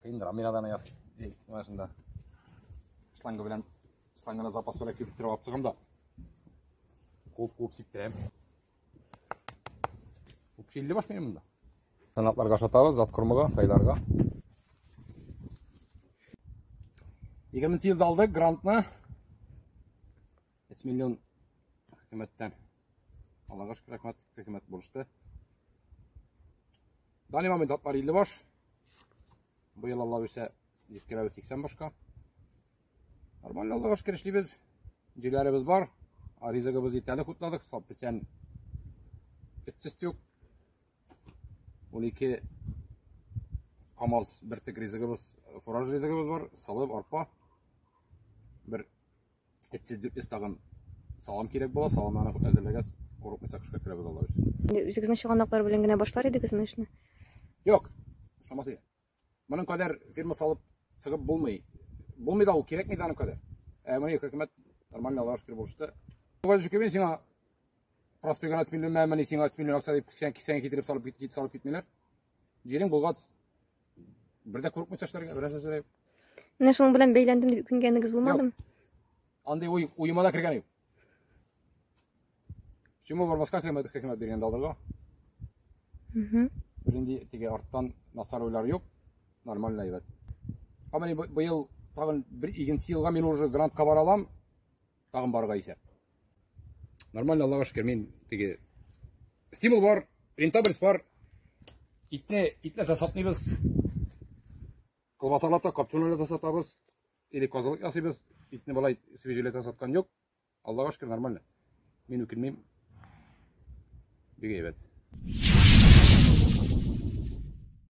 Кыендыра мин аданы яс. Менә шунда. Шланга белән шланганы запас белән киптереп алып чыгам да. Куып-куып сиптерәм. Вообще 50 баш минем монда. Санатларга ашатабыз, зат кормага, тайларга. 20 елда алдык грантны. 3 миллион хөкүмәттән. Аллага шөкер, рәхмәт, хөкүмәт булышты. Данный момент атлар 50 баш. Быел Алла бирсә, җиткерәбез 80 башка. Нормально Аллага шөкер эшлибез. Җирләребез бар. Ризыгыбыз җитәрлек хутладык. Сап печән 300 тюк. 12 КАМАЗ бертек ризыгыбыз, фураж ризыгыбыз бар, салып, арпа. Бер 300-400 тагын салам кирәк була. Саламнарны әзерләгәч, курыкмыйча кышка керәбез Алла бирсә. Инде үзегезнең чыганаклар белән генә башлар идегезме эшне? Юк, башламас идем. Моның кадәр фирма салып чыгып булмый. Булмый да ул, кирәкми дә аның кадәр. Ә моны хөкүмәт нормально Аллага шөкер булышты. Шөкер мин сиңа простой гына 3 миллион мәмени сиңа 3 миллион акча дип кисәң кисәңә китереп салып кит салып китмиләр. Җирең булгач бер дә курыкмыйча эшләргә, бер нәрсә юк. Менә шуның белән бәйләндем дип үкенгәнегез булмадымы? Андый уй уема да кергән юк. Чему бармаска хөкүмәт хөкүмәт биргәндә алырга. Бернинди теге арттан начар уйлар юк. Нормально әйбәт. Ә менә быел тагын бер икенче елга мин уже грантка бара алам. Тагын барырга исәп. Нормально, Аллага шөкер, мин теге стимул бар, рентабельность бар. Итне, итне дә сатмыйбыз. Колбасалар да, копченыйлар да сатабыз. Или казылык ясыйбыз. Итне болай свежийләтә саткан юк. Аллага шөкер, нормально. Мин үкенмим. Бик әйбәт.